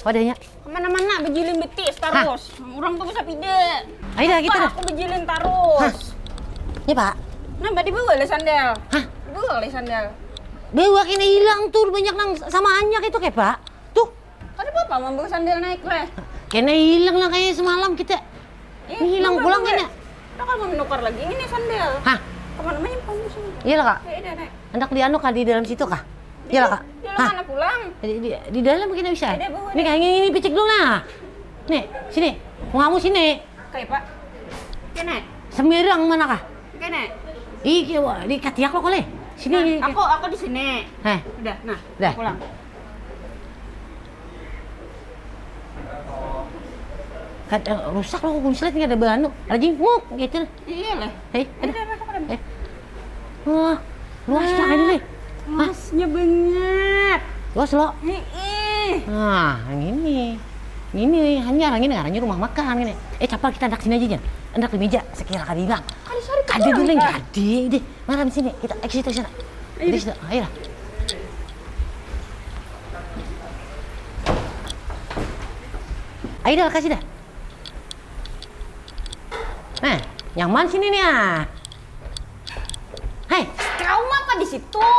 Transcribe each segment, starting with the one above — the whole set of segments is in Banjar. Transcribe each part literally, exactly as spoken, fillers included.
Wadahnya. Kemana-mana bejilin betis tarus. Orang tuh bisa pide. Ayo dah kita Apa dah. Aku bejilin tarus. Ya pak. Nambah dibawa lah sandal. Hah? Bawa lah sandal. Bawa kena hilang tuh banyak nang sama anyak itu kayak pak. Tuh. Kada apa-apa membawa sandal naik lah. Kena hilang lah kayak semalam kita. Eh, Ini hilang bawa, pulang bawa. kena. Nah, kalau menukar lagi ini sandal. Hah? Kemana-mana nyimpan di sini. Iya lah kak. Ya udah naik. Hendak di anu kak di dalam situ kak. Iya lah kak. Dia Hah? Mana pulang? Di, di, di dalam kita bisa. Ada bawa Nih kayak ini picik dulu nah. Nih sini. Mau kamu sini. Kayak pak. Kena. Sembarang mana kak? Kena. Ih, wah, di katiak lo kole. Sini. Aku aku di sini. Heh, Udah, nah. Dah. Pulang. Kada rusak lo kunslet nggak ada banu. Ada jingmuk gitu. Iya lah. Hei, ada. Ada apa keren? Eh. Wah, luas ya ini. Hah? Luasnya banget. Luas lo. Heeh. Nah, yang ini. Ini hanya orang ini ngarannya rumah makan ini. Eh, capal kita hendak sini aja jan. Hendak di meja sekira kali hilang. Kali sorry. Kada dulu yang jadi deh. Malam sini kita exit ke sana. Di situ. Ayo lah. Ayo dah kasih dah. Nah, nyaman sini nih ah. Hai, Kau apa di situ?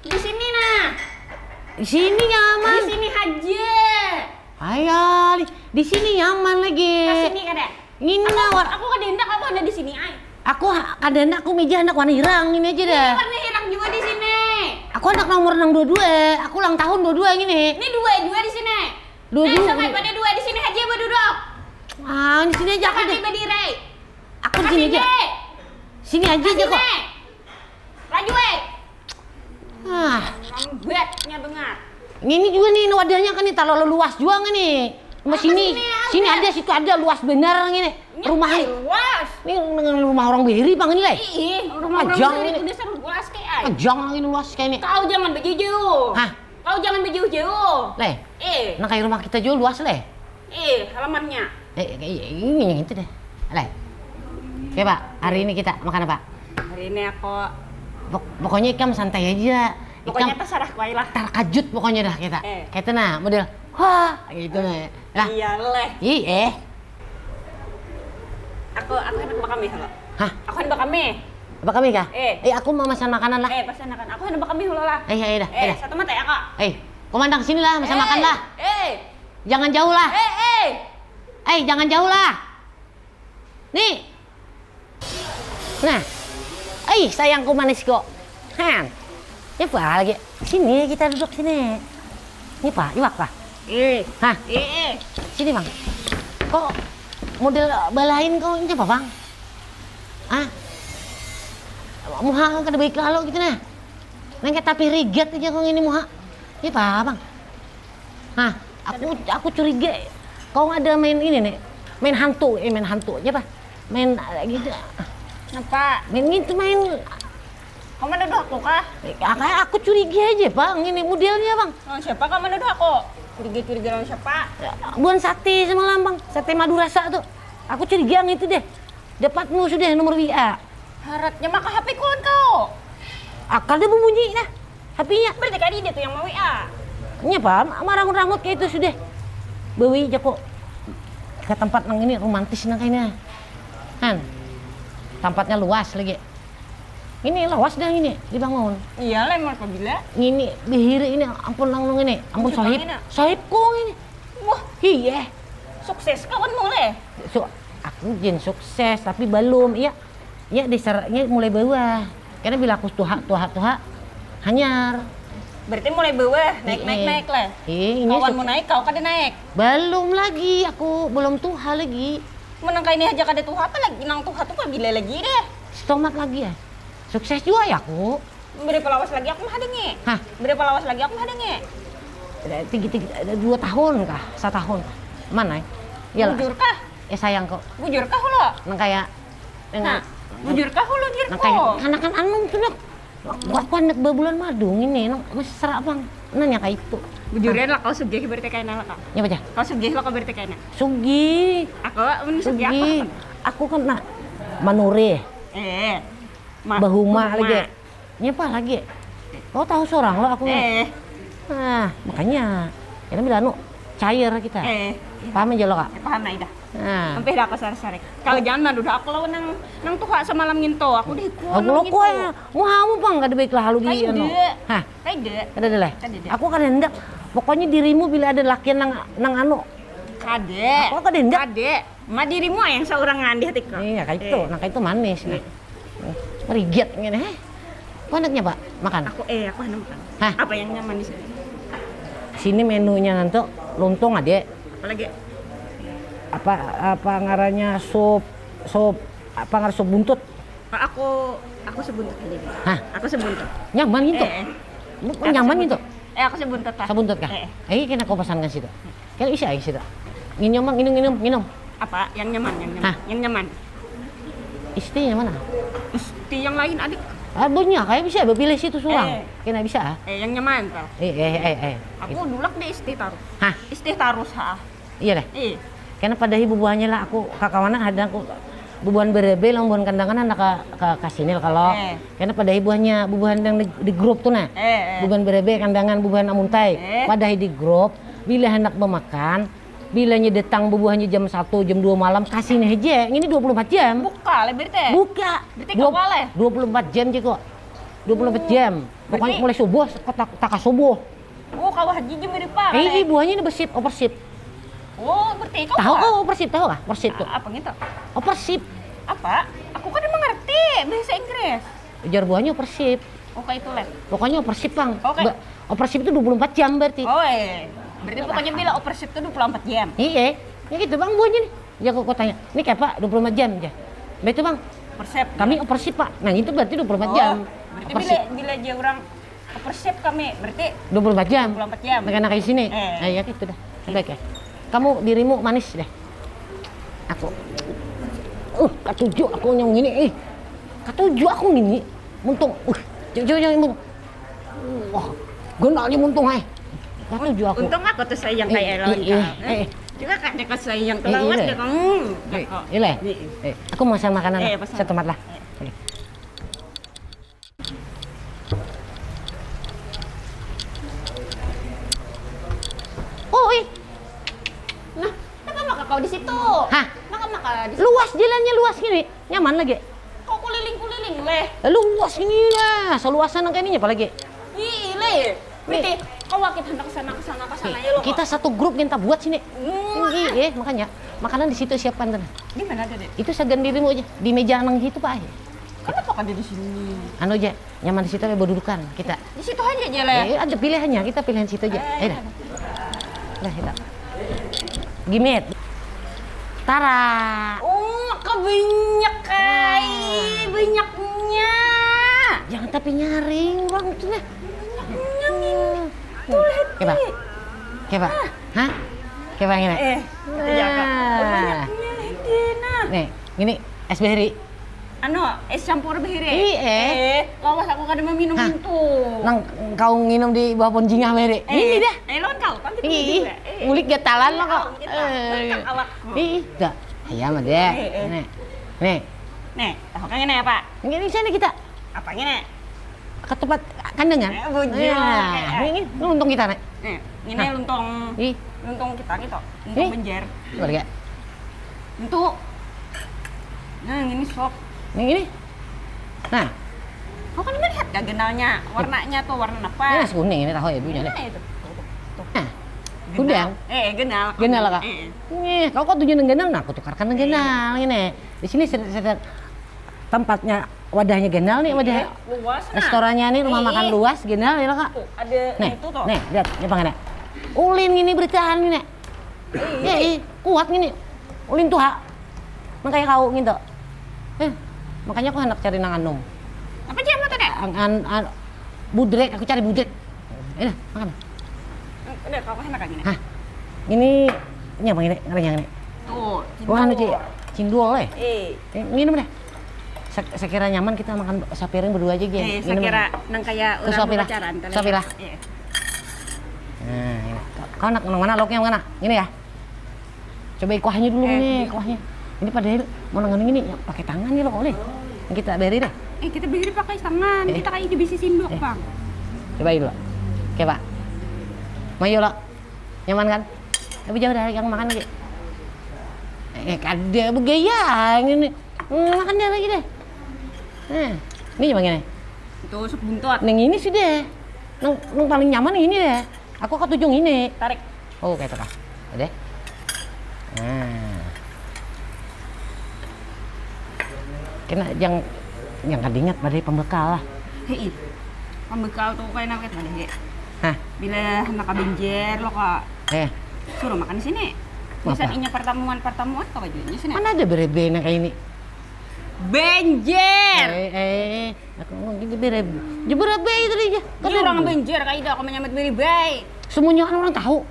Di sini nah. Di sini nyaman. Di sini aja. Ayo, di, di sini nyaman lagi. Ke sini kada. Ini lah, war- Aku kada hendak aku ada di sini ay. Aku ha- kada hendak aku meja hendak warna hirang ini aja dah. Warna hirang juga di sini. Aku anak nomor nang dua dua. Aku ulang tahun dua dua gini. Ini dua dua di sini. Dua Eh, dua. Sampai pada dua di sini aja berduduk. Ah, di sini aja aku Kami deh. Berdiri. Aku di sini aja. Sini aja aja kok. Sini. Laju eh. Ah, Lambatnya dengar. Ini juga nih wadahnya kan nih terlalu luas juga nih. Mas sini, Sini sini ada. Ada situ ada luas bener gini. Rumah ini. Luas. Ini dengan rumah orang beri bang ini leh. Ih, rumah Ajang orang ini. Itu dasar luas kayak ay. Ajang ini luas kayak ini. Kau jangan berjujur. Hah? Kau jangan berjujur. Leh, Eh, nah kayak rumah kita juga luas leh. eh, halamannya. Eh, kayak ini itu deh. Leh. Oke pak, hari ini kita makan apa? Hari ini aku Pok- pokoknya ikam santai aja. pokoknya Ikam terserah kau lah. Terkejut pokoknya dah kita. Eh. Kita nah model wah gitu nih. Lah, Iya leh. Ih eh, Aku aku hendak bakami lo. Hah? Aku hendak bakami. Apa kami kah? Eh. Eh aku mau makan makanan lah. Eh, pesan makan. Aku hendak bakami lo lah. Eh ayo dah, ayo Eh, dah. Satu mata ya kak. Eh, kau mandang sini lah, makan makan lah. Eh, Jangan jauh lah. Eh, eh. Eh jangan jauh lah. Nih. Nah. Eh sayangku manis kok. Han. Ya apa lagi? Sini kita duduk sini. Ini pak, iwak kah? Eh. Hah? Eh, eh. Sini bang. Kok model balain kau ini apa bang? Ah, muha kau kada baik lalu gitu nah. Nang kayak tapi rigat aja kau ini muha. Ini apa bang? Hah? Aku aku curiga. Kau ada main ini nih, main hantu, eh main hantu aja apa? Main eh, gitu. Kenapa? Main gitu main. Kamu nuduh aku kah? Eh, kayak aku curiga aja bang, ini modelnya bang. Lawan siapa kamu nuduh aku? Curiga-curiga lawan siapa? Buan sate semalam bang, sate Madura sa tuh. Aku curiga yang itu deh. Dapatmu sudah nomor W A. Haratnya maka H P ku lawan kau. Akal dia berbunyi nah, H P-nya. Berarti kali dia tuh yang mau W A. Nya paham, ama rangut-rangut kayak itu sudah. Bawi aja kok ke tempat nang ini romantis nang kayaknya. Han, tempatnya luas lagi. Ini luas dah ini dibangun. Iya lah emang apabila. Ini bihiri ini ampun nang nang ini, ampun Jepang sohib, ini. Sohib kong ini. Wah, Iya, sukses kawan mulai. so aku jin sukses tapi belum iya. Iya dasarnya mulai bawah. Karena bila aku tuha tuha tuha hanyar. Berarti mulai bawah, naik naik Iya. naik lah. Iya, ini Kawan suk- mau naik, kau kada naik. Belum lagi, aku belum tuha lagi. Menang ini aja kada tuha apa lagi nang tuha tuh apabila lagi deh. Setomat lagi ya. Sukses juga ya aku. Beri pelawas lagi aku mah dengi. Hah? Beri pelawas lagi aku mah dengi. Ada tiga tiga ada dua tahun kah? Satu tahun kah? Mana ya? Iyalah. Bujur kah? Eh sayang kok. Bujur kah lo? Nang kayak Nah, bujur kah lo dir Nang kayak kok? anak-anak anu tuh nak. Aku anak babulan madung ini, nang mesra bang. Nanya kayak itu. Bujuran lah kau sugih berarti kena lah kau. Nyapa aja? Kau sugih lo kau berarti kena. Sugih. Aku mun sugih aku. Sugih. Aku kan nak manure, Eh. Ma- bahuma bahuma. Lagi. Nyapa lagi? Kau tahu seorang lo aku. Eh. Nah, makanya. Karena bila anu, cair kita. Eh, iya. Paham aja lo, Kak? Eh, paham, Aidah. Nah. Sampai dah aku sarik-sarik. Kalau jangan malu dah aku lawan nang nang tuha semalam nginto. Aku deh aku lo kok ya. Mau hamu pang kada baik lah halu gini anu. Hah? Kada. Kada ada lah. Aku kada hendak. Pokoknya dirimu bila ada lakian nang nang anu. Kada. Aku kada hendak. Kada. Ma dirimu yang seorang ngandih tiko. Iya, kayak itu. Nah, kayak itu manis. Nah. Merigit ngene, heh. Kau anaknya, Pak? Makan? Aku, eh, aku handak makan. Hah? Apa yang nyaman di sini? Sini menunya nanti lontong ada. Apa lagi? Apa apa ngarannya sup sup apa ngaran sup buntut? Pak, aku aku sebuntut aja. Hah? Aku sebuntut. Nyaman gitu? Eh, eh. Nyaman gitu? Eh, aku sebuntut lah. Sebuntut kah? Eh, eh. Eh, kena kau pesankan situ. Kena isi aja situ. Nginum, nginum, nginum, nginum. Apa? Yang nyaman, yang nyaman. Hah? Yang nyaman. Isti yang mana? Isti yang lain adik. Ah, banyak kayak bisa pilih situ surang. Eh. Kena bisa ah. Eh, yang nyaman tuh. Eh, eh, eh, eh. Aku dulak di isti tarus. Hah? Isti tarus ha. Iya deh. Iya. Karena pada ibu buahnya lah aku kakawanan ada aku bubuhan berebe lawan bubuhan kandangan anak ka, ka, ka sinil kalau eh. Karena pada ibuannya bubuhan yang di, di grup tuh nah eh, eh. Bubuhan berebe kandangan bubuhan amuntai eh. Pada di grup bila hendak memakan bilanya datang bubuhannya jam satu jam dua malam kasihnya aja ini dua puluh empat jam buka lah berarti buka berarti dua, kawal eh dua puluh empat jam jiko dua puluh empat jam pokoknya mulai subuh tak, tak subuh Oh, kawah jijim mirip pak. Eh, buahnya ini bersip, oversip. Oh, berarti kau tahu kau oversip tahu kah? Oversip tuh. Apa gitu? Oversip. Apa? Aku kan mengerti bahasa Inggris. Ujar buahnya oversip. Oh, kayak itu lah. Pokoknya oversip bang. Oke. Okay. Oversip itu dua puluh empat jam berarti. Oh, eh. Berarti pokoknya bila oversip itu dua puluh empat jam. Iya, ya gitu bang buahnya nih. Ya aku tanya, ini kayak apa? dua puluh empat jam aja. Betul bang? Oversip. Kami oversip pak. Nah itu berarti dua puluh empat oh, jam. Berarti oversip. Bila, bila aja orang Persip kami berarti dua puluh empat jam. Dua puluh empat jam. Nak enak di sini. Eh. Nah, ya gitu dah. Baik ya. Kamu dirimu manis deh. Aku. Uh, katuju aku nyong ini. Eh. Katuju aku ini. Muntung. Uh, jauh jauh jauh muntung. Wah, guna aja muntung eh. Katuju aku. Untung aku tuh sayang eh, kayak eh, eh, eh. Juga kan dekat sayang ke lawas eh, deh kamu. Eh, eh, eh. Aku mau makan makanan eh, satu tempat lah. Eh. Oi. Nah, kenapa maka kau di situ? Hah? Maka maka di situ. Luas jalannya luas gini, nyaman lagi. Kau kuliling-kuliling leh. Luas gini lah, seluasan nang kayak ini apa lagi? Ih, leh. Berarti kau wakit hendak sana ke sana ke sana ya lo. Kita satu grup yang buat sini. Hmm. Iya, makanya makanan di situ siapkan tuh. Di mana ada deh? Itu sagan dirimu aja di meja nang situ pak. Kenapa kada di sini? Anu aja, nyaman di situ ya berdudukan kita. Di situ aja aja lah. Eh, ada pilihannya, kita pilihan situ aja. Eh, eh dah. Dah kita. Gimit. Tara. Oh, kebanyak kai. Ah. Banyaknya. Jangan tapi nyaring orang tuh nah. Banyaknya nih. Tuh lihat. Coba. Coba. Ah. Hah? Coba gini. Eh, iya kak. Nah. Banyaknya lihat nah. Nih, gini es beri. Anu, es campur behiri. Ih, eh. Eh, lawas aku kada meminum itu. Nang kau nginum di bawah pohon jingah behiri. Eh, ini dah. Eh, lawan kau, kan kita juga. Eh. Mulik gatalan lah kok. Eh. Ih, dah. Ayam ada. Eh, eh. Nih. Nih. Nih, tahu kan ini apa? Ini sana kita. Apa ini? Ke tempat kandangan. Eh, bujur. Nah, ini, ini untung kita nih. Nih, ini nah. Untung. Ih. Untung kita gitu. Untung benjer. Coba lihat. Itu. Nah, ini sok. Ini ini. Nah. Kau kan melihat gak genalnya, warnanya tuh warna apa? Ini nasi kuning ini tahu ya ibunya deh. Nah, itu. Tuh, tuh, tuh. Nah. Gundang. Eh, genal. Genal kak. Eh. Nih, kau kok tujuan genal, nah aku tukarkan genal ini. Di sini tempatnya wadahnya genal nih, wadah luas, nah. Restorannya nih rumah makan luas genal ya kak. Tuh, ada nih, itu tuh. Nih, lihat, ini pangan. Ulin ini bertahan nih, nek. Iya, iya, kuat gini. Ulin tuha. Makanya kau gitu. Eh, makanya aku hendak cari nang anum. Apa jam tadi? An, an, an, budrek, aku cari budrek. Ini, makan. Udah, kau hendak gini. Hah? Ini, ini apa ini? Ngarang yang ini. Tuh, wah, anu, cindul. Cindul, eh. Eh. Eh, minum deh. Sekira nyaman kita makan sapiring berdua aja gini. Eh, sekira nang kayak orang berpacaran. Sapilah. Iya. Nah, ini. Kau nak nang mana lauknya mana? Ini ya. Coba kuahnya dulu eh, nih, iya. Kuahnya. Ini padahal mau nang ini ya pakai tangan nih lo kau nih. Kita beri deh. Eh, kita beri pakai tangan. Eh. Kita kayak di bisi sindok, eh. Bang. Coba dulu. Oke, Pak. Mayo lo. Nyaman kan? Tapi jauh dah yang makan lagi. Eh, kada begaya ini. Hmm, makan dia lagi deh. Nah, ini gimana? Itu sup buntut. Neng ini sih deh. Neng, neng paling nyaman ini deh. Aku katuju ini. Tarik. Oh, kayak itu kah? Deh. Nah. Kena yang yang kada ingat pada pembekal lah. Hei, pembekal tuh kayak nang pada he. Hah? Bila hendak kabenjer lo kak. Eh. Suruh makan di sini. Bisa inya pertemuan pertemuan kau aja di sini. Mana ada berebe nang kayak ini? Benjer. Eh, eh, aku mau gini berebe. Jebur abe itu dia. Kan orang benjer kayak itu aku menyambut berebe. Semuanya kan orang tahu.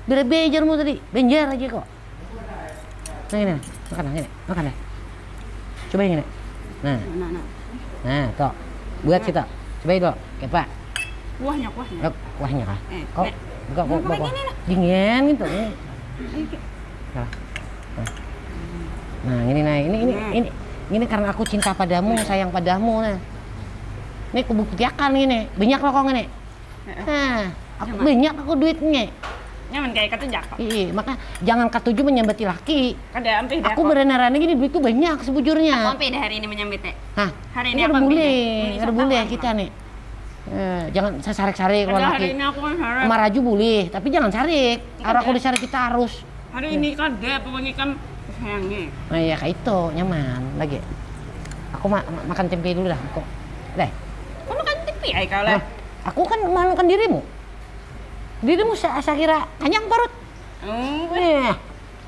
Berebe jarmu tadi, benjer aja kok. Nah ini, makan nah, ini, makan deh. Coba ini. Nah. Nah, nah. Nah, toh. Buat kita. Coba itu. Kepa. Kuahnya, kuahnya. Eh, kuahnya kah? Eh, kok buka kok buka. Dingin gitu. Nah. Nah, ini nah, ini ini nah. Ini ini karena aku cinta padamu, sayang padamu nah. Ini aku buktiakan ini. Banyak rokok ini. Nah, aku banyak aku duitnya. Nyaman kayak kata jakak. Iya, maka jangan katuju menyambati laki. Kada ampih deh. Aku berenarane gini duit tuh banyak sebujurnya. Aku ampih deh hari ini menyambit teh. Hah? Hari ini aku boleh, kada boleh kita nih. Eh, jangan sasarik-sarik kalau laki. Maraju boleh, tapi jangan sarik. Arah kalau disarik kita harus. Hari ini kada pokoknya kan sayangnya. Nah, iya kayak itu nyaman lagi. Aku ma ma makan tempe dulu dah, kok. Deh. Kau makan tempe ai kau lah. Aku kan manukan dirimu. Dirimu sa sakira kanyang parut. Hmm. Nah,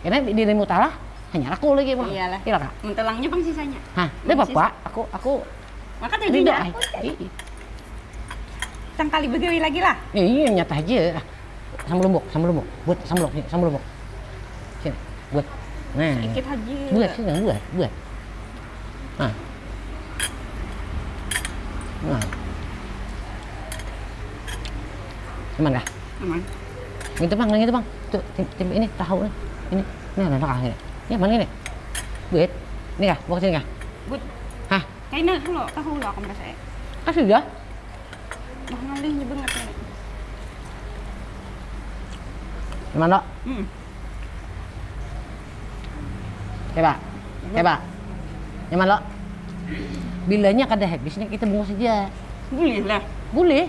karena dirimu talah, hanya aku lagi mah. Iyalah. Iya kak. Mentelangnya pang sisanya. Hah, tidak apa-apa. Aku aku makan aja ya. Tangkali begawi lagi lah. Iya, nyata aja. Sama lombok, sama lombok. Buat sama lombok, sama lombok. Sini, buat. Nah. Sedikit aja. Buat sini, buat, buat. Nah. Nah. Aman kah? Aman. Gitu bang, gitu bang. Tuh, tim, tim ini tahu nih. Ini, nah, nah, nah, ini. Ini aman ini. Buat. Ini kah? Buat sini kah? Buat. Hah? Kayak ini lo tahu lo aku merasa ya. Kasih ya. Wah ngalih nih banget nih. Gimana lo? Hmm. Coba, coba. Nyaman lo? Bilanya kada habisnya kita bungkus aja. Boleh lah. Boleh,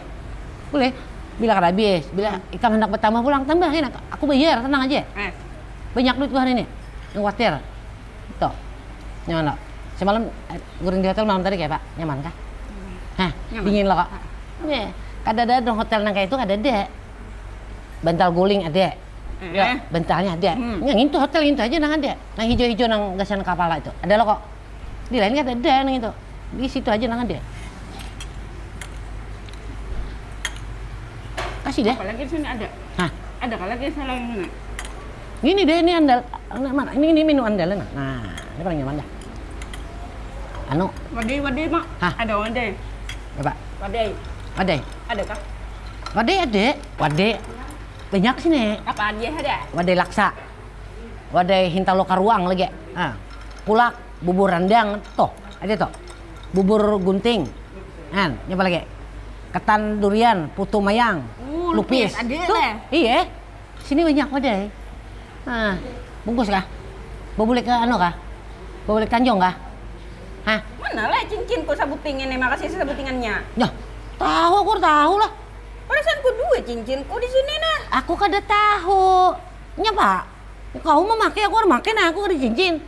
boleh. Bila kada habis, bila ikam hendak bertambah pulang tambah enak. Aku bayar tenang aja. Eh. Banyak duit hari ini. Yang khawatir. Tuh. Nyaman lo? Semalam eh, guring di hotel malam tadi kayak pak, nyaman kah? Hah, nyaman. Dingin lo kok. Nih, kada ada dong hotel nang kayak itu kada ada. Bantal guling ada. Ya, bantalnya ada. Hmm. Yang itu hotel itu aja nang ada. Nang hijau-hijau nang gasan kepala itu. Ada lo kok. Di lain kada ada nang itu. Di situ aja nang ada. Kasih deh. Apalagi di sini ada. Hah? Ada kah lagi selain ini? Gini deh, ini andal, mana? Ini ini menu andalnya nah. Nah, ini paling nyaman dah. Anu. Wadai, wadai, Mak. Hah? Ada wadai. Apa? Wadai. Wadai. Ada kah? Wadai ada. Wadai. Banyak sini. Apa aja ada? Wadai laksa. Wadai hintalo karuang lagi. Ah. Kulak, bubur randang, toh. Ada toh. Bubur gunting. Kan, apa lagi? Ketan durian, putu mayang, uh, lupis. Ada tuh. Iya. Sini banyak wadai. Nah, bungkus kah? Bawa balik ke anu kah? Bawa balik Tanjung kah? Hah? Mana lah cincinku sabuting ini makasih sabutingannya. Nah, tahu aku tahu lah. Perasaanku dua cincinku di sini nah. Aku kada tahu. Nyapa? Kau memakai aku orang makai nah aku kada cincin.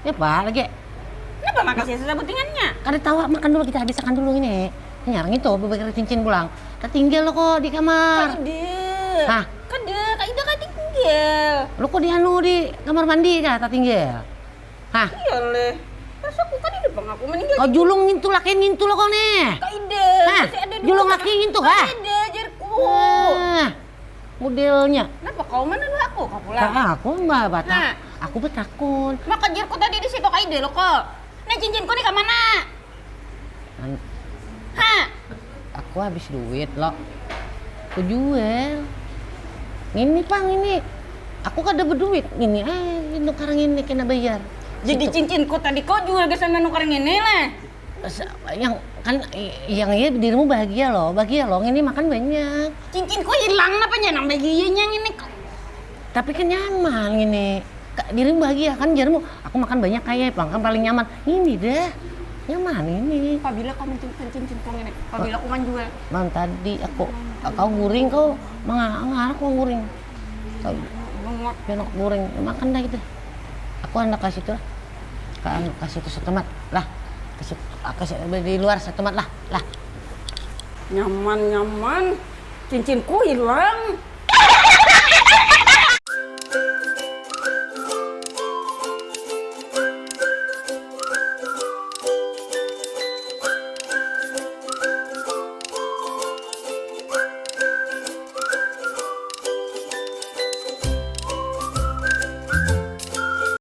Nyapa lagi? Kenapa makasih sabutingannya? Kada tahu makan dulu kita habiskan dulu ini. Nyarang itu beberapa cincin pulang. Tertinggal lo kok di kamar. Kada. Hah? Kada, kak Ida kak tinggal. Lo kok di anu di kamar mandi kah tertinggal? Hah? Iya leh. Pas aku kan di depan aku meninggal. Kau julung ngintu laki ngintu lo kau nih. Kak Ida. Hah? Masih ada dua. Julung laki ngintu kah? Kak Ida jarku. Hah? Modelnya. Kenapa kau mana lah aku kau pulang? Kak aku mbak batak. Hah? Aku betakun. Maka jarku tadi di situ kak Ida lo kok. Nah cincinku nih ke mana? An- Ha. Aku habis duit lo. Aku jual. Ini pang ini. Aku kada berduit. Ini eh nukar ini kena bayar. Jadi cincinku tadi kau jual ke sana nukar ini lah. Yang kan yang iya dirimu bahagia loh, bahagia loh. Ini makan banyak. Cincinku hilang apa nyanang baginya ini? Tapi kan nyaman ini. Dirimu bahagia kan, jarmu aku makan banyak kayak pang kan, paling nyaman ini dah. Nyaman ini. Pabila kau mencincin cincinku ini, pabila aku manjual. Man tadi aku, kau guring, kau mengarah aku guring. Kau enak guring, makan dah gitu. Aku anak kasih tuh, kasih tuh setemat lah, kasih, kasih di luar setemat lah, lah. Nyaman nyaman, cincinku hilang.